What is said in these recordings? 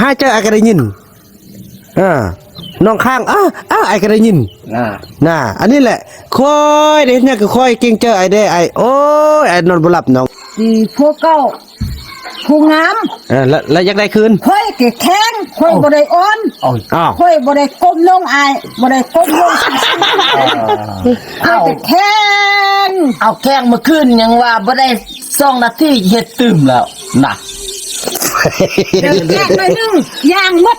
ຫາຍໃຈອ້າຍກໍໄດ້ຍິນ. ເອີ ນ້ອງຄ້າງ ອ້າ ອ້າ ອ້າຍກໍໄດ້ຍິນ. ນະ ນະ ອັນນີ້ແຫຼະ ຂ້ອຍໄດ້ເຮັດຫຍັງກໍຂ້ອຍເກງໃຈອ້າຍແດ່. ອ້າຍ ໂອ້ຍ ອ້າຍນອນບໍ່ຫຼັບນ້ອງ. ທີ່ຜົວເກົ່າ ຜູ້ງາມ. ເອີ ແລ້ວ ແລ້ວຢາກໄດ້ຄືນ? ຂ້ອຍກໍແຂງ ຂ້ອຍບໍ່ໄດ້ອ່ອນ. ອ້າວ ຂ້ອຍບໍ່ໄດ້ກົ້ມລົງອ້າຍ ບໍ່ໄດ້ກົ້ມລົງ. ຂ້ອຍກໍແຂງ ເອົາແຂງມາຄືນ ຍັງວ່າບໍ່ໄດ້ສອງນາທີເຮັດຕື່ມແລ້ວນະ. ແຂງໜ້ອຍໜຶ່ງ ຍ່າງໝົດ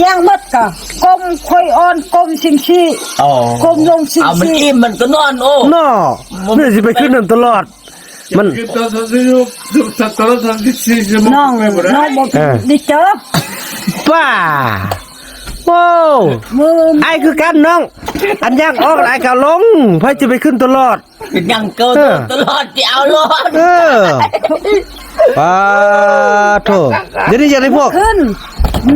ຍ່າງໝົດກໍກົ້ມ ຂ້ອຍອ່ອນ ກົ້ມຊິມຊີ. ອໍ ກົ້ມລົງຊິມຊີ ເອົາມັນອີ່ມມັນກໍນອນ. ໂອ້ ເນາະ ມັນຊິໄປຄືນນັ້ນຕະຫຼອດ. ມັນ ນ້ອງ ນ້ອງບໍ່ ເອີ ໄດ້ເຈີ ປ້າ ໂອ້ ມື້ ອ້າຍຄືກັນນ້ອງ ອັນຍ່າງອອກອ້າຍກໍລົງ ໃຜຊິໄປຂຶ້ນຕະຫຼອດ ຍັງເກີ ເອີ ຕະຫຼອດທີ່ເອົາໂລດ. ເອີ ປາໂທ ດຽວນີ້ຢາກໄດ້ພວກ ຄືນ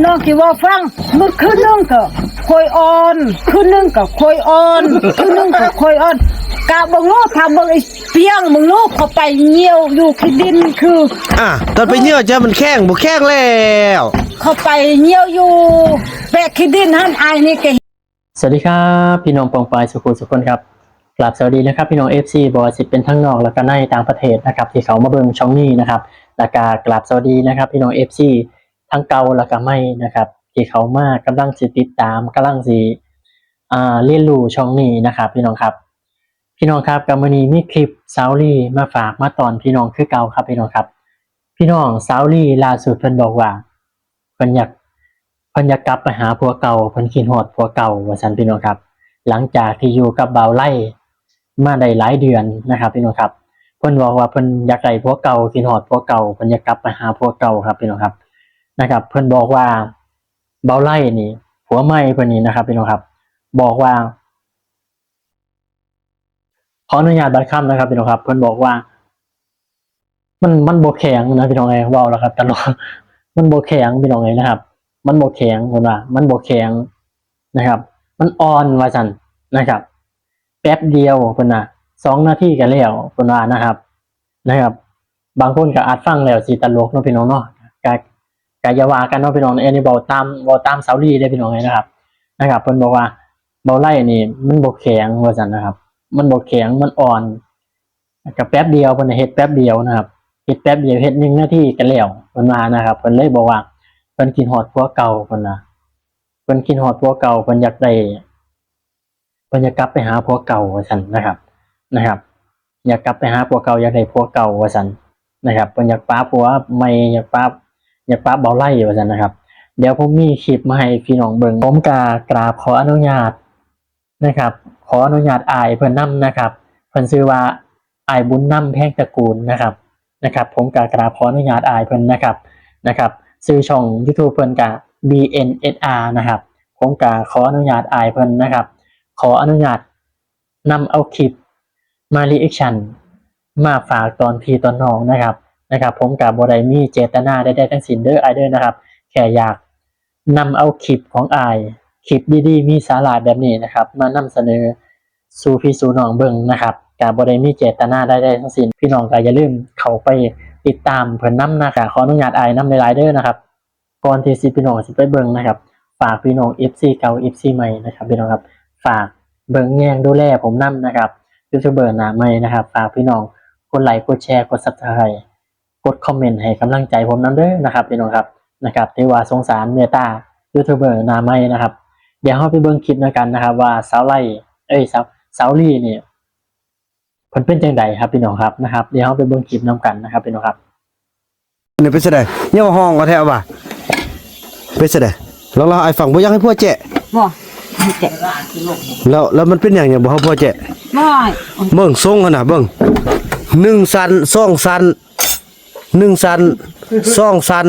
ນ້ອງຊິເວົ້າຟັງ ມື້ຄືນໜຶ່ງກໍຂ້ອຍອ່ອນ ຄືນໜຶ່ງກໍຂ້ອຍອ່ອນ ຄືນໜຶ່ງກໍຂ້ອຍອ່ອນ ກະເບິ່ງໂລດ ຖ້າເບິ່ງ ປຽງ ມຶງລູກ ເຂົາໄປຍ່ຽວຢູ່ຂີ້ດິນຄື ອ່າ ຕອນໄປຍ່ຽວຈະມັນແຂງ ບໍ່ແຂງແລ້ວ ເຂົາໄປຍ່ຽວຢູ່ແປະຂີ້ດິນຫັ້ນ ອ້າຍນີ້ກໍ. ສະຫວັດດີຄັບ ພີ່ນ້ອງປ້ອງປາຍສູ່ຜູ້ສູ່ຄົນຄັບ. ກາບສະຫວັດດີນະຄັບ ພີ່ນ້ອງເອັຟຊີ ບໍ່ວ່າຊິເປັນທັງນອກ ແລະກະໃນຕ່າງປະເທດນະຄັບ ທີ່ເຂົ້າມາເບິ່ງຊ່ອງນີ້ນະຄັບ ແລະກະກາບສະຫວັດດີນະຄັບ ພີ່ນ້ອງເອັຟຊີ ທັງເກົ່າ ແລະກະໃໝ່ນະຄັບ ທີ່ເຂົ້າມາກຳລັງຊິຕິດຕາມ ກຳລັງຊິ ອ່າ ຮຽນຮູ້ຊ່ອງນີ້ນະຄັບ ພີ່ນ້ອງຄັບ. ພີ່ນ້ອງຄັບ ກໍມື້ນີ້ມີຄລິບສາວລີມາຝາກມາຕ້ອນພີ່ນ້ອງຄືເກົ່າຄັບ ພີ່ນ້ອງຄັບ. ພີ່ນ້ອງ ສາວລີລ່າສຸດເພິ່ນບອກວ່າ ເພິ່ນຢາກ ເພິ່ນຢາກກັບໄປຫາຜົວເກົ່າ ເພິ່ນຄິດຮອດຜົວເກົ່າວ່າຊັ້ນ ພີ່ນ້ອງຄັບ. ຫຼັງຈາກທີ່ຢູ່ກັບບ່າວໄລມາໄດ້ຫຼາຍເດືອນນະຄັບ ພີ່ນ້ອງຄັບ ເພິ່ນບອກວ່າເພິ່ນຢາກໄດ້ຜົວເກົ່າ ຄິດຮອດຜົວເກົ່າ ເພິ່ນຢາກກັບໄປຫາຜົວເກົ່າຄັບ ພີ່ນ້ອງຄັບ ນະຄັບ. ເພິ່ນບອກວ່າບ່າວໄລນີ້ ຜົວໃໝ່ເພິ່ນນີ້ນະຄັບ ພີ່ນ້ອງຄັບ ບອກວ່າ ຂໍອະນຸຍາດບາດຄຳນະຄັບ ພີ່ນ້ອງຄັບ ເພິ່ນບອກວ່າ ມັນ ມັນບໍ່ແຂງນະ ພີ່ນ້ອງເອີຍ ເວົ້າແລ້ວກໍຕະຫຼອດ ມັນບໍ່ແຂງ ພີ່ນ້ອງເອີຍນະຄັບ ມັນບໍ່ແຂງ ເພິ່ນວ່າມັນບໍ່ແຂງນະຄັບ ມັນອ່ອນວ່າຊັ້ນນະຄັບ ແປັບດຽວ ເພິ່ນວ່າ ສອງນາທີກໍແລ້ວ ເພິ່ນວ່ານະຄັບ ນະຄັບ. ບາງຄົນກໍອາດຟັງແລ້ວຊິຕະຫຼົກເນາະ ພີ່ນ້ອງເນາະ ກະ ກະຢ່າວ່າກັນເນາະ ພີ່ນ້ອງ ອັນນີ້ເວົ້າຕາມ ເວົ້າຕາມສາວລີເດ້ ພີ່ນ້ອງເອີຍນະຄັບ ນະຄັບ. ເພິ່ນບອກວ່າບ່າວໄລນີ້ມັນບໍ່ແຂງວ່າຊັ້ນນະຄັບ ມັນບໍ່ແຂງ ມັນອ່ອນ ກະແປັບດຽວ ເພິ່ນເຮັດແປັບດຽວນະຄັບ ເຮັດແປັບດຽວ ເຮັດໜຶ່ງນາທີກໍແລ້ວ ເພິ່ນວ່ານະຄັບ. ເພິ່ນເລີຍບອກວ່າເພິ່ນຄິດຮອດຜົວເກົ່າ ເພິ່ນວ່າ ເພິ່ນຄິດຮອດຜົວເກົ່າ ເພິ່ນຢາກໄດ້ ເພິ່ນຢາກກັບໄປຫາຜົວເກົ່າວ່າຊັ້ນນະຄັບ ນະຄັບ ຢາກກັບໄປຫາຜົວເກົ່າ ຢາກໄດ້ຜົວເກົ່າວ່າຊັ້ນນະຄັບ ເພິ່ນຢາກປະຜົວໃໝ່ ຢາກປະ ຢາກປະບ່າວໄລວ່າຊັ້ນນະຄັບ. ດຽວຜົມມີຄລິບມາໃຫ້ພີ່ນ້ອງເບິ່ງ ຜົມກະກາບຂໍອະນຸຍາດ ນະຄັບ ຂໍອະນຸຍາດອ້າຍເພິ່ນນຳນະຄັບ ເພິ່ນຊື່ວ່າອ້າຍບຸນນຳ ແພງຕະກູນນະຄັບ ນະຄັບ. ຜົມກະກະລາບຂໍອະນຸຍາດອ້າຍເພິ່ນນະຄັບ ນະຄັບ ຊື່ຊ່ອງຢູທູບເພິ່ນກະ ບີເອັນເອັສອາ ນະຄັບ. ຜົມກະຂໍອະນຸຍາດອ້າຍເພິ່ນນະຄັບ ຂໍອະນຸຍາດນຳເອົາຄລິບມາຣີແອັກຊັນ ມາຝາກຕອນພີ່ຕອນນ້ອງນະຄັບ ນະຄັບ. ຜົມກະບໍ່ໄດ້ມີເຈດຕະນາໃດໆທັງສິ້ນເດີອ້າຍເດີນະຄັບ ແຄ່ຢາກ ນຳເອົາຄລິບຂອງອ້າຍ ຄລິບດີໆ ມີສາລະແບບນີ້ນະຄັບ ມານຳສະເໜີສູ່ພີ່ສູ່ນ້ອງເບິ່ງນະຄັບ. ກະບໍ່ໄດ້ມີເຈດຕະນາໃດໆທັງສິ້ນ ພີ່ນ້ອງກະຢ່າລືມເຂົ້າໄປຕິດຕາມເພິ່ນນຳນະຄັບ. ຂໍອະນຸຍາດອ້າຍນຳຫຼາຍໆເດີນະຄັບ. ກ່ອນທີ່ຊິ ພີ່ນ້ອງຊິໄປເບິ່ງນະຄັບ ຝາກພີ່ນ້ອງເອັຟຊີເກົ່າ ເອັຟຊີໃໝ່ນະຄັບ ພີ່ນ້ອງຄັບ ຝາກເບິ່ງແຍງດູແລຜົມນຳນະຄັບ ຢູທູບເບີໜ້າໃໝ່ນະຄັບ. ຝາກພີ່ນ້ອງກົດໄລ ກົດແຊ ກົດຊັບສະໄຄຣບ໌ ກົດຄອມເມັນໃຫ້ກຳລັງໃຈຜົມນຳເດີນະຄັບ ພີ່ນ້ອງຄັບ ນະຄັບ. ຖືວ່າສົງສານເມດຕາຢູທູບເບີໜ້າໃໝ່ນະຄັບ. ດຽວເຮົາໄປເບິ່ງຄລິບນຳກັນນະຄັບ ວ່າສາວໄລ ເອີຍ ສາວ ສາວລີນີ້ ເພິ່ນເປັນຈັ່ງໃດຄັບ ພີ່ນ້ອງຄັບ ນະຄັບ. ດຽວເຮົາໄປເບິ່ງຄລິບນຳກັນນະຄັບ ພີ່ນ້ອງຄັບ. ນີ້ເປັນຈັ່ງໃດ? ຍັງວ່າຮ້ອງວ່າແທ້ວ່າ ເປັນຈັ່ງໃດ? ລອງເລົ່າໃຫ້ອ້າຍຟັງ. ບໍ່ຢາກໃຫ້ຜົວແຈະ? ບໍ່ ບໍ່ແຈະ. ແລ້ວ ແລ້ວມັນເປັນຫຍັງ ຍັງບໍ່ໃຫ້ຜົວແຈະ? ບໍ່. ເບິ່ງຊົງຫັ້ນນະ ເບິ່ງ ໜຶ່ງຊັ້ນ ສອງຊັ້ນ ໜຶ່ງຊັ້ນ ສອງຊັ້ນ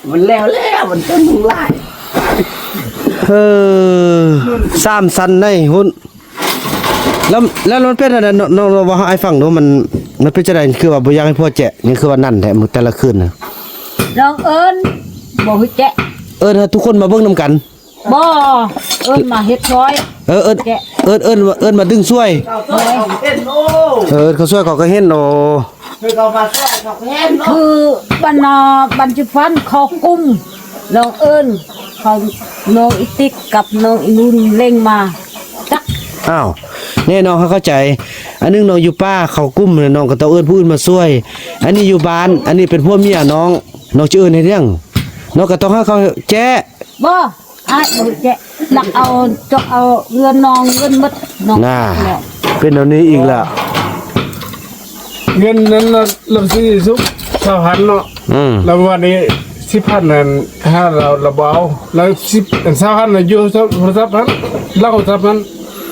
ມັນແລ້ວແລ້ວ ມັນເປັນຫຍັງຫຼາຍ ເອີ ສາມຊັ້ນໃນຫຸ້ນ. ແລ້ວ ແລ້ວມັນເປັນອັນໃດ? ນ້ອງ ນ້ອງເວົ້າໃຫ້ອ້າຍຟັງດູ ມັນ ມັນເປັນຈັ່ງໃດ? ຄືວ່າບໍ່ຢາກໃຫ້ຜົວແຈະ ຍັງຄືວ່ານັ້ນແທ້ ມື້ແຕ່ລະຄືນນະ. ລອງເອີ້ນ ບໍ່ຮູ້ແຈະ ເອີ້ນໃຫ້ທຸກຄົນມາເບິ່ງນຳກັນ. ບໍ່ ເອີ້ນມາເຮັດຊ່ອຍ. ເອີ ເອີ້ນ ແຈະ ເອີ້ນ ເອີ້ນ ເອີ້ນມາດຶງຊ່ວຍ. ໂດຍ ເອີ ເຂົາຊ່ວຍເຂົາກໍເຫັນ. ໂອ້ ຄືບັນ ບັນຈຸບັນເຂົາກຸມ ນ້ອງເອີ້ນເຂົາ ນ້ອງອີຕິກກັບນ້ອງອີນຸນເລັ່ງມາຈັກ. ອ້າວ ແນ່ ນ້ອງເຂົ້າໃຈ. ອັນໜຶ່ງນ້ອງຢູ່ປ່າເຂົາກຸ້ມ ນ້ອງກໍຕ້ອງເອີ້ນຜູ້ອື່ນມາຊ່ວຍ. ອັນນີ້ຢູ່ບ້ານ ອັນນີ້ເປັນຜົວເມຍນ້ອງ ນ້ອງຈະເອີ້ນເຮັດຫຍັງ? ນ້ອງກໍຕ້ອງໃຫ້ເຂົາແຈະ. ບໍ່ ອ້າຍບໍ່ແຈະ ລັກເອົາ ຈອກເອົາເຮືອນນ້ອງເງິນໝົດນ້ອງ. ນ່າ ເປັນແນວນີ້ອີກແລ້ວ. ເງິນນັ້ນລະ ລະຊິສຸກຊາວພັນເນາະ. ອືມ ລະວັນນີ້ສິບພັນນັ້ນ ຖ້າລາວ ລາວບໍ່ເອົາ ລະສິບ ອັນຊາວພັນນະ ຢູ່ໂທລະສັບຫັ້ນ ລັກໂທລະສັບຫັ້ນ.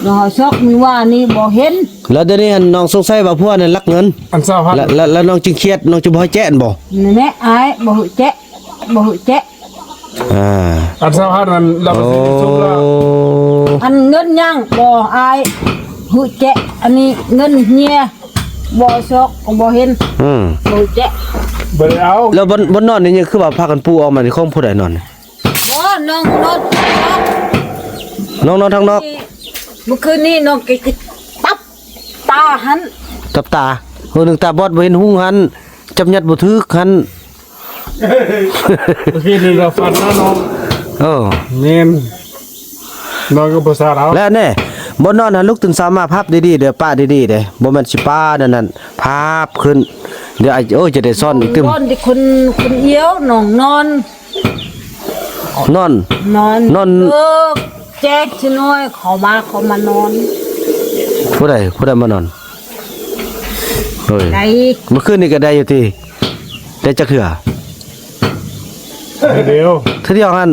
ລາວຊອກມື້ວານນີ້ບໍ່ເຫັນ. ລະດຽວນີ້ອັນນ້ອງສົງໄສວ່າຜົວນັ້ນລັກເງິນ ອັນຊາວພັນ ລະ ລະ ລະນ້ອງຈຶ່ງຄຽດ ນ້ອງຈຶ່ງບໍ່ໃຫ້ແຈະຫັ້ນບໍ່? ແນ່ ອ້າຍບໍ່ໃຫ້ແຈະ ບໍ່ໃຫ້ແຈະ. ອ່າ ອັນຊາວພັນນັ້ນລາວກໍຊິໄດ້ສຸກແລ້ວ. ໂອ້ ອັນເງິນຫຍັງບໍ່ອ້າຍ ຫືແຈະ. ອັນນີ້ເງິນເມຍ ບໍ່ຊອກກໍບໍ່ເຫັນ. ອືມ ຫືແຈະ ບໍ່ໄດ້ເອົາ. ແລ້ວບ່ອນ ບ່ອນນອນນີ້ຍັງຄືວ່າພາກັນປູອອກມານີ້ ຂອງຜູ້ໃດນອນ? ບໍ່ ນ້ອງນອນ ນ້ອງນອນທາງນອກ. ມື້ຄືນນີ້ນ້ອງກໍຕັບຕາຫັ້ນ ຕັບຕາ. ເອີ ໜຶ່ງຕາບອດ ບໍ່ເຫັນຮຸ່ງຫັ້ນ ຈັບຍັດບໍ່ຖືກຫັ້ນ. ຄືນີ້ລາວຝັນນະນ້ອງ. ເອີ ແມ່ນ ນອນກັບຜູ້ສາວລາວ. ແລ້ວແນ່ ບ່ອນນອນຫັ້ນ ລຸກຕື່ນເຊົ້າມາພັບດີໆເດີ ປະດີໆເດ້ ບໍ່ແມ່ນຊິປະນັ້ນນັ້ນ ພັບຂຶ້ນ. ດຽວ ໂອ້ຍ ຈະໄດ້ສອນອີກຕື່ມ. ນອນທີ່ຄົນ ຄົນອຽວ ນ້ອງນອນ ນອນ ນອນ ນອນ. ເອີ ແຈກຊິນ້ອຍ ເຂົາມາ ເຂົາມານອນ. ຜູ້ໃດ ຜູ້ໃດມານອນ? ເອີຍ ໄດ້ ມື້ຄືນນີ້ກໍໄດ້ຢູ່ຕິ? ໄດ້ຈັກເທື່ອ? ເທື່ອດຽວ ເທື່ອດຽວຫັ້ນ.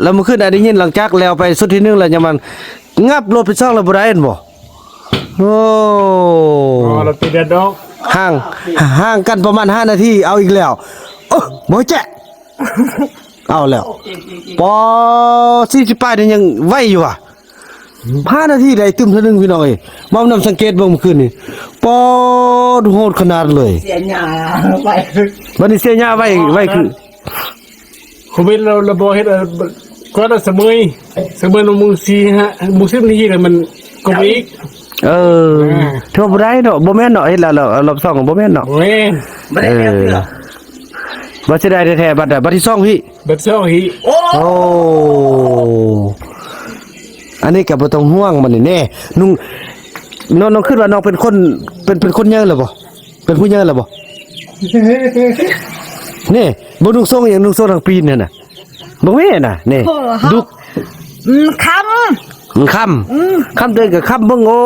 ແລ້ວມື້ຄືນໄດ້ຍິນ ຫຼັງຈາກແລ້ວໄປຊຸດທີໜຶ່ງແລ້ວ ຍັງມາງັບລົດໄປສອງແລ້ວບໍ່ໄດ້ແມ່ນບໍ່? ໂອ້ ອໍ ລະຕິດແດດດອກ ຫ່າງ ຫ່າງກັນປະມານຫ້ານາທີ ເອົາອີກແລ້ວ. ໂອ້ ບໍ່ແຈະ ເອົາແລ້ວ. ປໍ ສີ່ສິບປາຍນີ້ຍັງໄວຢູ່ຫວາ. ຫ້ານາທີໄດ້ຕື່ມເທື່ອໜຶ່ງ ພີ່ນ້ອງເອີຍ. ເວົ້ານຳສັງເກດເບິ່ງມື້ຄືນນີ້ ປໍ ໂຫດຂະໜາດເລີຍ. ເສຍຫຍ້າໄວ ບັດນີ້ເສຍຫຍ້າໄວ ໄວຄື ໂຄວິດລະ ລະບໍ່ເຮັດ ເອີ ກໍລະສະເໝີຍ ສະເໝີຍໂມງສີ່ ໂມງສິບນາທີແລ້ວມັນກົມອີກ. ເອີ ອ່າ ຖືວ່າບໍ່ໄດ້ເນາະ ບໍ່ແມ່ນເນາະ ເຮັດແລ້ວ ແລ້ວລອບສອງບໍ່ແມ່ນເນາະ. ບໍ່ແມ່ນ ເອີ ບໍ່ເສຍດາຍແທ້ໆ. ບັດ ບັດທີສອງພີ້ ບັດສອງພີ້. ໂອ້ ອັນນີ້ກໍບໍ່ຕ້ອງຫ່ວງ ບັດນີ້ແນ່ ນ້ອງ ນ້ອງ ນ້ອງຄິດວ່ານ້ອງເປັນຄົນ ເປັນ ເປັນຄົນໃຫຍ່ແລ້ວບໍ່? ເປັນຜູ້ໃຫຍ່ແລ້ວບໍ່? ນີ້ ບໍ່ນຸ່ງໂສ້ງຫຍັງ ນຸ່ງໂສ້ງທາງປີນຫັ້ນນະ ບໍ່ແມ່ນນະ ນີ້ ໂອ້ ດຸກ ອືມ ຄ່ຳ ມັນຄ່ຳ ອືມ ຄ່ຳເດີກໍຄ່ຳເບິ່ງ. ໂອ້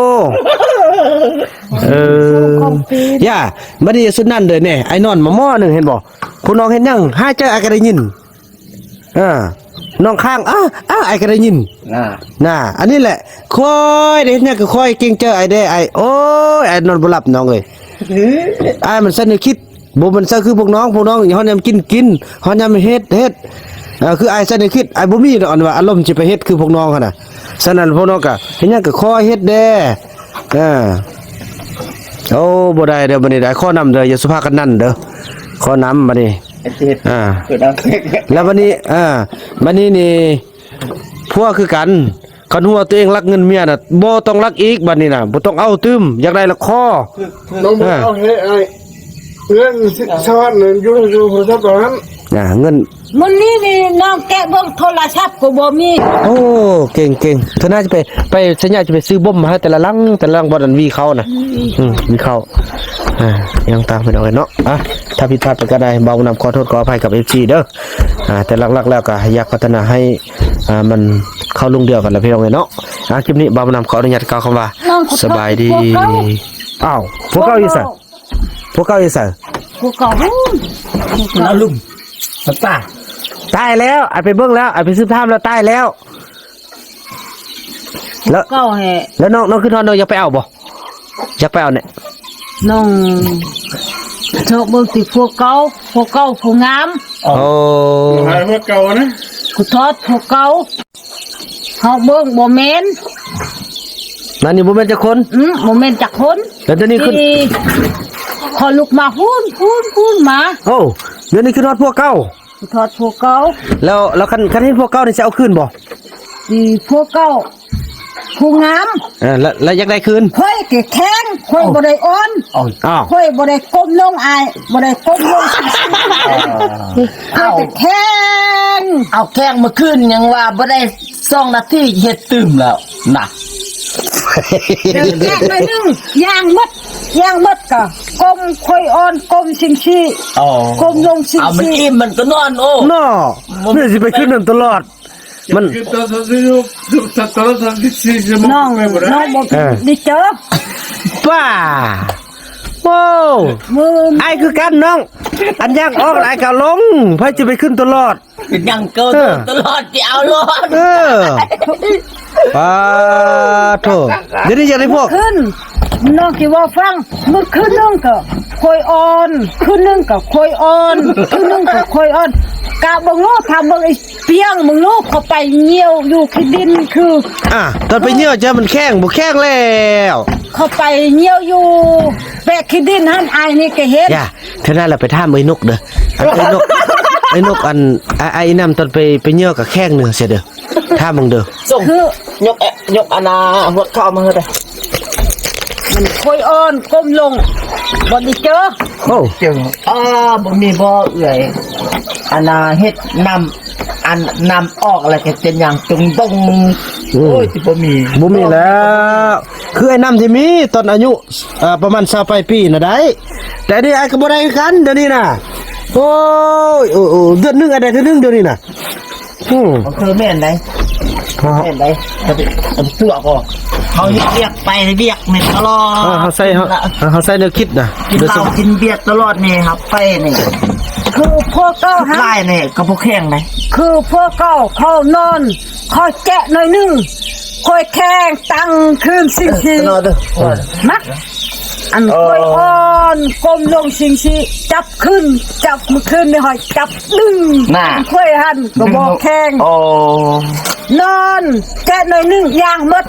ເອີ ຢ່າ ບັດນີ້ສຸດນັ້ນເດີ ນີ້ ອ້າຍນອນມາໝໍ້ໜຶ່ງ ເຫັນບໍ່? ພວກນ້ອງເຮັດຫຍັງ? ຫາຍໃຈອ້າຍກໍໄດ້ຍິນ. ເອີ ນ້ອງຄ້າງ ອ້າ ອ້າ ອ້າຍກໍໄດ້ຍິນ. ນະ ນະ ອັນນີ້ແຫຼະ ຂ້ອຍໄດ້ເຮັດຫຍັງກໍຂ້ອຍເກງໃຈອ້າຍແດ່ ອ້າຍ. ໂອ້ຍ ອ້າຍນອນບໍ່ຫຼັບນ້ອງເອີຍ. ອ້າຍມັນໃສ່ແນວຄິດ ບໍ່ແມ່ນໃສ່ຄືພວກນ້ອງ. ພວກນ້ອງຮອດຍາມກິນ ກິນ ຮອດຍາມເຮັດ ເຮັດ. ເອີ ຄືອ້າຍໃສ່ແນວຄິດ ອ້າຍບໍ່ມີດອກ ອັນວ່າອາລົມຊິໄປເຮັດຄືພວກນ້ອງຫັ້ນນະ. ສະນັ້ນພວກນ້ອງກໍເຮັດຫຍັງກໍຄ່ອຍເຮັດແດ່. ເອີ ໂອ້ ບໍ່ໄດ້ເດີ ບັດນີ້ໄດ້ ຂໍນຳເດີ ຢ່າສຸພາກັນນັ້ນເດີ ຂໍນຳບັດນີ້. ອ່າ ແລ້ວບັດນີ້ ອ່າ ບັດນີ້ນີ້ ຜົວຄືກັນ ຄັນຮູ້ວ່າຕົວເອງລັກເງິນເມຍນະ ບໍ່ຕ້ອງລັກອີກ ບັດນີ້ນະ ບໍ່ຕ້ອງເອົາຕື່ມ ຢາກໄດ້ລະຂໍ. ນ້ອງບໍ່ເອົາໃຫ້ອ້າຍ ເງິນຊາວພັນນັ້ນຢູ່ ຢູ່ໂທລະສັບຫັ້ນ. ອ່າ ເງິນ ມື້ນີ້ນີ້ນ້ອງແກະເບິ່ງໂທລະສັບກໍບໍ່ມີ. ໂອ້ ເກັ່ງໆ ເທື່ອໜ້າຈະໄປ ໄປສັນຍາຈະໄປຊື້ບົມມາໃຫ້ແຕ່ລະຫຼັງ ແຕ່ລະຫຼັງ ບ່ອນອັນວີເຂົ້ານະ. ອືມ ວີເຂົ້າ. ອ່າ ຍັງຕາມເພິ່ນເອົາໄວ້ເນາະ. ອ່າ ຖ້າຜິດພາດໄປການໃດ ບ່າວບຸນນຳຂໍໂທດຂໍອະໄພກັບເອັຟຊີເດີ. ອ່າ ແຕ່ຫຼັກໆແລ້ວກໍຢາກພັດທະນາໃຫ້ ອ່າ ມັນເຂົ້າລຸ້ງດຽວກັນລະພີ່ນ້ອງເອີຍເນາະ. ອ່າ ຄລິບນີ້ບ່າວບຸນນຳຂໍອະນຸຍາດກ່າວຄຳວ່າ ສະບາຍດີ. ອ້າວ ພວກເກົ່າຢູ່ໃສ? ພວກເກົ່າຢູ່ໃສ? ພວກເກົ່າ ລາວລຸ່ມ ມັນຕາຍ ຕາຍແລ້ວ. ອ້າຍໄປເບິ່ງແລ້ວ ອ້າຍໄປສືບຖາມແລ້ວ ຕາຍແລ້ວ. ແລ້ວ ພວກເກົ່າແຮະ ແລ້ວນ້ອງ ນ້ອງຄິດຮອດ ນ້ອງຢາກໄປເອົາບໍ່? ຢາກໄປເອົາແນ່. ນ້ອງຊອກເບິ່ງຕິພວກເກົ່າ ພວກເກົ່າ ພວກງາມ. ໂອ້ ຫາພວກເກົ່ານະ ຄືທອດພວກເກົ່າ. ເຮົາເບິ່ງບໍ່ແມ່ນ ນັ້ນນີ້ບໍ່ແມ່ນຈັກຄົນ. ອືມ ບໍ່ແມ່ນຈັກຄົນ. ແລ້ວດຽວນີ້ຂຶ້ນ ຂໍລຸກມາພຸ້ນ ພຸ້ນ ພຸ້ນມາ. ໂອ້ ດຽວນີ້ຂຶ້ນຮອດພວກເກົ່າ ຄືທອດພວກເກົ່າ. ແລ້ວ ແລ້ວຄັນ ຄັນເຫັນພວກເກົ່ານີ້ຊິເອົາຄືນບໍ່? ອີພວກເກົ່າ ຜູ້ງາມ ເອີ ແລ້ວ ແລ້ວຢາກໄດ້ຄືນ? ຂ້ອຍກໍແຂງ ຂ້ອຍບໍ່ໄດ້ອ່ອນ ອ້າວ ຂ້ອຍບໍ່ໄດ້ກົ້ມລົງອ້າຍ ບໍ່ໄດ້ກົ້ມລົງ ຂ້ອຍກໍແຂງ ເອົາແຂງມາຄືນ ຍັງວ່າບໍ່ໄດ້ສອງນາທີເຮັດຕື່ມແລ້ວນະ ແຂງໜ້ອຍໜຶ່ງ ຍ່າງໝົດ ຍ່າງໝົດກໍກົ້ມ ຂ້ອຍອ່ອນ ກົ້ມຈັ່ງຊີ້ ອໍ ກົ້ມລົງຈັ່ງຊີ້ ເອົາມັນອີ່ມມັນກໍນອນ ໂອ້ ເນາະ ແມ່ຊິໄປຄືນນັ້ນຕະຫຼອດ ມັນ ຄືຕອນສາມສິບ ຕອນສາມສິບສີ່ຊົ່ວໂມງ ນ້ອງ ໄປບໍ່ໄດ້ ນ້ອງບໍ່ ເອີ ໄດ້ເຈີ ປ້າ ໂອ້ ມື້ ອ້າຍຄືກັນນ້ອງ ອັນຍາກອອກອ້າຍກໍລົງ ໃຜຈະໄປຂຶ້ນຕະຫຼອດ ເປັນຫຍັງເກີນ ເອີ ຕະຫຼອດຊິເອົາໂລດ ເອີ ປາໂທ ດຽວນີ້ຢາກໄດ້ພວກ ຄືນ ນ້ອງຊິເວົ້າຟັງ ມື້ຄືນໜຶ່ງກໍຂ້ອຍອ່ອນ ຄືນໜຶ່ງກໍຂ້ອຍອ່ອນ ຄືນໜຶ່ງກໍຂ້ອຍອ່ອນ ກະເບິ່ງໂລດ ຖ້າເບິ່ງ ປຽງມຶງລູກ ເຂົາໄປຍ່ຽວຢູ່ຂີ້ດິນຄື ອ່າ ຕອນໄປຍ່ຽວຈະມັນແຂງ ບໍ່ແຂງແລ້ວ ເຂົາໄປຍ່ຽວຢູ່ແປະຂີ້ດິນຫັ້ນ ອ້າຍນີ້ກໍເຫັນ ຢ່າ ເທື່ອໜ້າລະໄປຖາມເອື້ອຍນົກເດີ ອັນເອື້ອຍນົກ ເອື້ອຍນົກ ອັນ ອ້າຍ ອ້າຍອີ່ນຳ ຕອນໄປ ໄປຍ່ຽວກໍແຂງເນີເສຍເດີ ຖາມເບິ່ງເດີ ສົ່ງ ຄື ຍົກ ຍົກອັນນ່າ ຫົວເຂົ້າມາເດີ ມັນຄ່ອຍອ່ອນກົ້ມລົງ ບໍ່ໄດ້ເຈີ ໂອ້ ເຈີ ອໍ ບໍ່ມີບໍ່ເອື້ອຍ ອັນນ່າ ເຮັດນ້ຳ ອັນນ້ຳອອກແລ້ວກໍເປັນຫຍັງ ຕົງຕົງ ໂອ້ຍ ຊິບໍ່ມີ ບໍ່ມີແລ້ວ ຄືໄອ້ນ້ຳທີ່ມີຕອນອາຍຸ ອ່າ ປະມານຊາວປາຍປີນະໄດ້ ແຕ່ນີ້ອ້າຍກໍບໍ່ໄດ້ຄືກັນ ດຽວນີ້ນະ ໂອ້ຍ ໂອ້ ເດືອນໜຶ່ງອາໄດ້ເທື່ອໜຶ່ງ ດຽວນີ້ນະ ອືມ ເອີ ແມ່ນໄດ໋ ແມ່ນໄດ໋ ເອົາຕົວກໍ ເຮົາເຮັດວຽກໄປວຽກແມ່ນຕະຫຼອດ ເອີ ເຮົາໃສ່ ເຮົາ ເຮົາໃສ່ແນວຄິດນະ ກິນເຫຼົ້າກິນເບຍຕະຫຼອດນີ້ ຮັບໄປນີ້ ຄືພວກເຂົາຫັ້ນ ຫຼາຍນີ້ກໍບໍ່ແຂງໄດ໋ ຄືພວກເຂົາ ເຂົານອນ ຂ້ອຍແຈະໜ້ອຍໜຶ່ງ ຂ້ອຍແຂງຕັ້ງຄືນຊິງຊີ ເອີ ເນາະເດີ ມັກ ອັນ ເອີ ຂ້ອຍອ່ອນກົ້ມລົງຊິງຊີ ຈັບຂຶ້ນ ຈັບມື້ຄືນນີ້ ຂ້ອຍຈັບດຶງ ນະ ຂ້ອຍຫັ້ນກໍບໍ່ແຂງ ອໍ ນອນແຈະໜ້ອຍໜຶ່ງ ຍ່າງໝົດ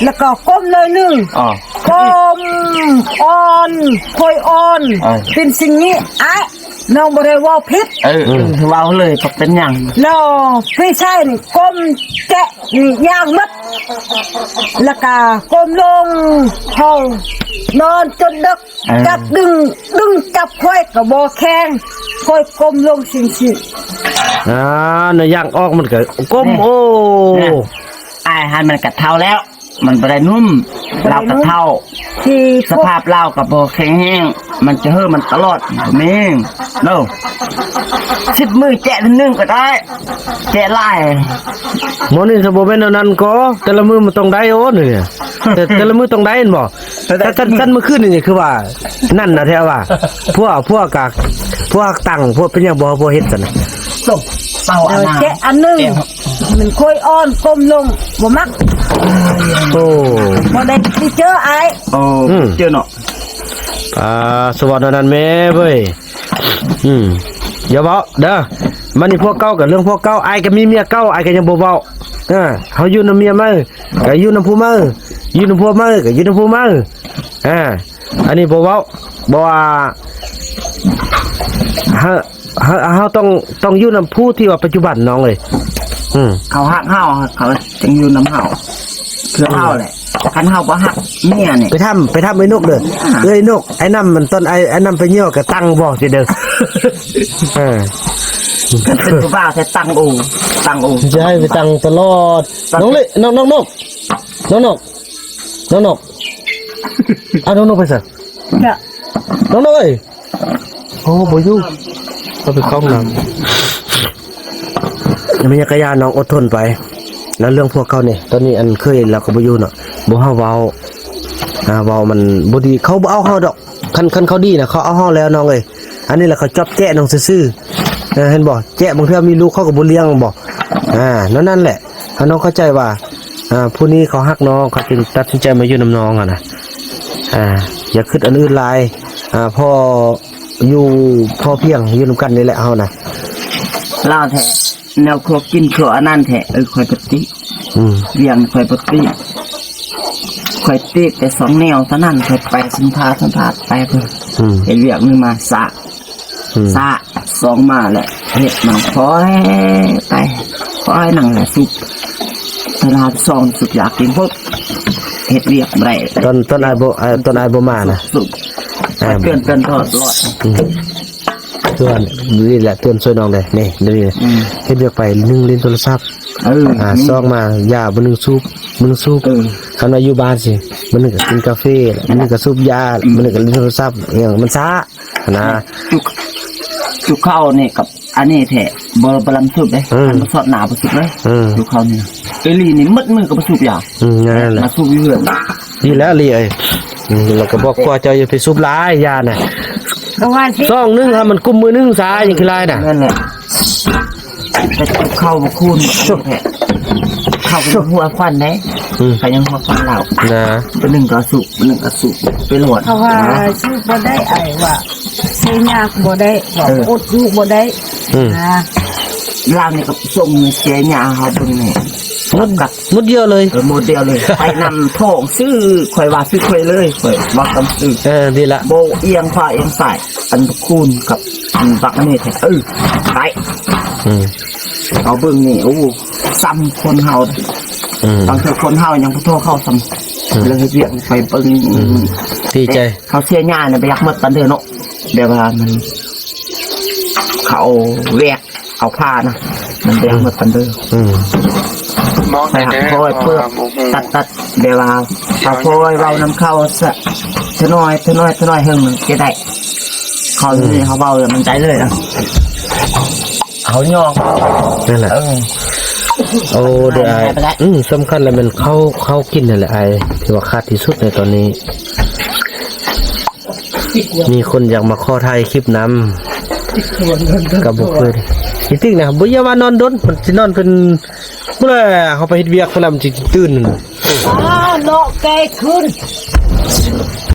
ແລ້ວກໍກົ້ມໜ້ອຍໜຶ່ງ ອໍ ກົ້ມອ່ອນ ຂ້ອຍອ່ອນ ເອີ ເປັນສິ່ງນີ້ ອ້າຍ ນ້ອງບໍ່ໄດ້ເວົ້າຜິດ ເອີ ເອີ ເວົ້າເລີຍ ບໍ່ເປັນຫຍັງ ແລ້ວພີ່ຊາຍນີ້ກົ້ມແຈະນີ້ຍ່າງໝົດ ແລ້ວກະກົ້ມລົງ ເຮົານອນຈົນເດິກ ເອີ ຈັບດຶງ ດຶງຈັບຂ້ອຍກໍບໍ່ແຂງ ຂ້ອຍກົ້ມລົງຊິງຊີ ອ່າ ນະ ຍ່າງອອກມັນກໍກົ້ມ ເອີ ໂອ້ ນະ ອ້າຍຫັ້ນມັນກໍເຖົ້າແລ້ວ ມັນບໍ່ໄດ້ໜຸ່ມ ບໍ່ໄດ້ໜຸ່ມ ລາວກໍເຖົ້າ ທີ່ພວກ ສະພາບລາວກໍບໍ່ແຂງແຮງ ມັນຈະເຫີມັນຕະຫຼອດ ບໍ່ແມ່ນເນາະ ສິບມື້ແຈະເທື່ອໜຶ່ງກໍໄດ້ ແຈະຫຼາຍ ໝໍນີ້ ຖ້າບໍ່ແມ່ນແນວນັ້ນກໍ ແຕ່ລະມື້ມັນຕ້ອງໄດ້ ໂອ້ ນີ້ ແຕ່ ແຕ່ລະມື້ຕ້ອງໄດ້ແມ່ນບໍ່? ແຕ່ ແຕ່ ຄັນ ຄັນມື້ຄືນນີ້ຄືວ່າ ນັ້ນນະແທ້ວ່າ ພວກ ພວກກະ ພວກຕັງ ພວກເປັນຫຍັງບໍ່ ພວກເຮັດຊັ້ນນະ ເອົາອັນນັ້ນ ແຈະອັນໜຶ່ງ ມັນຄ່ອຍອ່ອນກົ້ມລົງ ບໍ່ມັກ ໂອ້ ບໍ່ໄດ້ຊິເຈີອ້າຍ ໂອ້ ອືມ ເຈີເນາະ ອ່າ ສະຫວັດອັນນັ້ນແມ່ເວີຍ ອືມ ຢ່າເວົ້າເດີ ມານີ້ພວກເກົ່າກໍເລື່ອງພວກເກົ່າ ອ້າຍກໍມີເມຍເກົ່າ ອ້າຍກໍຍັງບໍ່ເວົ້າ ເອີ ເຮົາຢູ່ນຳເມຍໃໝ່ ກໍຢູ່ນຳຜູ້ໃໝ່ ຢູ່ນຳຜົວໃໝ່ ກໍຢູ່ນຳຜູ້ໃໝ່ ອ່າ ອັນນີ້ບໍ່ເວົ້າ ບໍ່ວ່າ ເຮົາ ເຮົາ ເຮົາຕ້ອງ ຕ້ອງຢູ່ນຳຜູ້ທີ່ວ່າປັດຈຸບັນນ້ອງເອີຍ ອືມ ເຂົາຮັກເຮົາ ເຂົາຈຶ່ງຢູ່ນຳເຮົາ ຄືເຮົາແຫຼະ ຄັນເຮົາບໍ່ຮັກເມຍນີ້ ໄປຖາມ ໄປຖາມເອື້ອຍນົກເດີ ອ່າ ເອື້ອຍນົກ ໄອ້ນ້ຳມັນ ຕອນໄອ້ ໄອ້ນ້ຳໄປຍ່ຽວກໍຕັ້ງບໍ່ຊິເດີ ເອີ ຄັນເປັນຜູ້ບ່າວແທ້ຕັ້ງໂອ ຕັ້ງໂອ ຊິໃຫ້ໄປຕັ້ງຕະຫຼອດ ຕັ້ງ ນ້ອງເລ ນ້ອງ ນ້ອງນົກ ນ້ອງນົກ ນ້ອງນົກ ອ້າວ ນ້ອງນົກໄປໃສ? ນ້ອງນົກເອີຍ ໂອ້ ບໍ່ຢູ່ ເຂົາໄປເຂົ້າຫ້ອງນ້ຳ ແມ່ນຫຍັງກະຢ່າ ນ້ອງອົດທົນໄປ ແລ້ວເລື່ອງພວກເຂົານີ້ ຕອນນີ້ອັນເຄີຍລາວກໍບໍ່ຢູ່ເນາະ ບໍ່ເຮົາເວົ້າ ອ່າ ເວົ້າມັນບໍ່ດີ ເຂົາບໍ່ເອົາເຮົາດອກ ຄັນ ຄັນເຂົາດີນະ ເຂົາເອົາເຮົາແລ້ວນ້ອງເອີຍ ອັນນີ້ລະເຂົາຈອບແຈະນ້ອງຊື່ໆ ເຫັນບໍ່ ແຈະບາງເທື່ອມີລູກເຂົາກໍບໍ່ລ້ຽງບໍ່ ອ່າ ແນວນັ້ນແຫຼະ ຖ້ານ້ອງເຂົ້າໃຈວ່າ ອ່າ ຜູ້ນີ້ເຂົາຮັກນ້ອງ ເຂົາຈຶ່ງຕັດສິນໃຈມາຢູ່ນຳນ້ອງຫັ້ນນະ ອ່າ ຢ່າຄິດອັນອື່ນຫຼາຍ ອ່າ ພໍຢູ່ພໍພຽງ ຢູ່ນຳກັນນີ້ແຫຼະເຮົານະ ລາວແທ້ ແນວຄົວກິນຄົວອັນນັ້ນແທ້ ເອີ ຂ້ອຍບໍ່ຕິ ອືມ ວຽງຂ້ອຍບໍ່ຕິ ຂ້ອຍຕິແຕ່ສອງແນວເທົ່ານັ້ນ ຂ້ອຍໄປສຳພາດ ສຳພາດໄປເພິ່ນ ອືມ ເຮັດວຽກໜຶ່ງມາສາ ອືມ ສາສອງມາແຫຼະ ເຮັດມັນຄ່ອຍໄປ ຄ່ອຍນັ່ງແຫຼະສຸກ ເວລາຊອງສຸກຢາກກິນພຸ້ນ ເຮັດວຽກບໍ່ໄດ້. ຕອນ ຕອນອ້າຍບໍ່ ເອີ ຕອນອ້າຍບໍ່ມານະ ສຸກ ອ່າ ເຕືອນກັນຕະຫຼອດ ອືມ ສ່ວນນີ້ແຫຼະ ເຕືອນຊ່ວຍນ້ອງແດ່ ນີ້ ນີ້ ອືມ ເຮັດວຽກໄປ ໜຶ່ງຫຼິ້ນໂທລະສັບ ເອີ ອ່າ ສອງມາຢາ ມື້ໜຶ່ງສູບ ມື້ໜຶ່ງສູບ ເອີ ຄັນວ່າຢູ່ບ້ານຊິ ມື້ໜຶ່ງກໍກິນກາເຟ ມື້ໜຶ່ງກໍສູບຢາ ອືມ ມື້ໜຶ່ງກໍຫຼິ້ນໂທລະສັບ ອີຫຍັງມັນຊ້າຫັ້ນນະ ຈຸກ ຈຸກເຂົ້ານີ້ກັບ ອັນນີ້ແທ້ ບໍ່ ບໍ່ລຳສຸກເດ້ ອືມ ຄັນບໍ່ຊອດໜ້າບໍ່ສຸກເດ້ ອືມ ຢູ່ເຂົ້ານີ້ ອີ່ຫຼີນີ້ໝົດມື້ກໍບໍ່ສູບຢາ ອືມ ນັ້ນແຫຼະ ມາສູບຢູ່ເຮືອນ ດີແລ້ວລີເອີຍ ອືມ ແລ້ວກໍບອກພໍ່ເຈົ້າຢ່າໄປສູບຫຼາຍຢານະ ກໍວ່າຊິ ຊອງໜຶ່ງຫາມັນກຸມມື້ໜຶ່ງຊາ ຍັງຄືຫຼາຍນະ ນັ້ນແຫຼະ ແຕ່ເຂົ້າບໍ່ຄູນແທ້ ເຂົ້າກໍຍັງຫົວຄວັນເດ້ ອືມ ກໍຍັງຫົວຄວັນເຫຼົ້ານະ ມື້ໜຶ່ງກໍສູບ ມື້ໜຶ່ງກໍສູບໄປໂລດ ເພາະວ່າສູບບໍ່ໄດ້ ອ້າຍວ່າ ເສຍຍາກບໍ່ໄດ້ ເອີ ອົດຢູ່ບໍ່ໄດ້ ອືມ ອ່າ ລາວນີ້ກໍສົ່ງເສຍຍາເຮົາເບິ່ງແນ່ ໝົດ ກັບ ໝົດດຽວເລີຍ ເອີ ໝົດດຽວເລີຍ ໄປນຳທ້ອງຊື່ ຂ້ອຍວ່າຊື່ຂ້ອຍເລີຍ ຂ້ອຍເວົ້າຕາມຊື່ ເອີ ດີລະ ບໍ່ອຽງຂວາອຽງຊ້າຍ ອັນຄູນກັບອັນບັກອັນນີ້ແທ້ ເອີ ໄປ ອືມ ເອົາເບິ່ງນີ້ ໂອ້ ຊ້ຳຄົນເຮົາ ອືມ ບາງເທື່ອຄົນເຮົາຍັງບໍ່ທໍ່ເຂົາຊ້ຳ ອືມ ເລີຍເຮັດວຽກໄປເບິ່ງ ອືມ ດີໃຈ ເຂົາເສຍຍານະ ບໍ່ຢາກໝົດປານເດີເນາະ ແບບວ່າມັນ ເຂົາແວກເອົາຜ້ານະ ມັນບໍ່ຢາກໝົດປານເດີ ອືມ ໄປຫາຄອຍເປືອກຕັດໆ ແບບວ່າເຮົາຄອຍເວົ້ານຳເຂົາຊະ ເທື່ອໜ້ອຍ ເທື່ອໜ້ອຍ ເທື່ອໜ້ອຍ ເຫິງມັນຈະໄດ້ ເຂົາ ອືມ ນີ້ເຮົາເວົ້າແລ້ວມັນໄດ້ເລີຍນະ ເຮົາຍອມ ນັ້ນແຫຼະ ເອີ ໂອ້ ເດີອ້າຍ ອືມ ສຳຄັນແລ້ວແມ່ນເຂົ້າ ເຂົ້າກິນນັ້ນແຫຼະອ້າຍ ທີ່ວ່າຂາດທີ່ສຸດໃນຕອນນີ້ ມີຄົນຢາກມາຂໍຖ່າຍຄລິບນຳ ກໍບໍ່ເຄີຍ ຈິງໆນະ ບໍ່ຢ່າວ່ານອນດົນ ມັນຊິນອນເປັນ ພຸ້ນແຫຼະ ເຮົາໄປເຮັດວຽກພຸ້ນແຫຼະ ມັນຊິຕື່ນ ອ້າ ເນາະ ແກຂຶ້ນ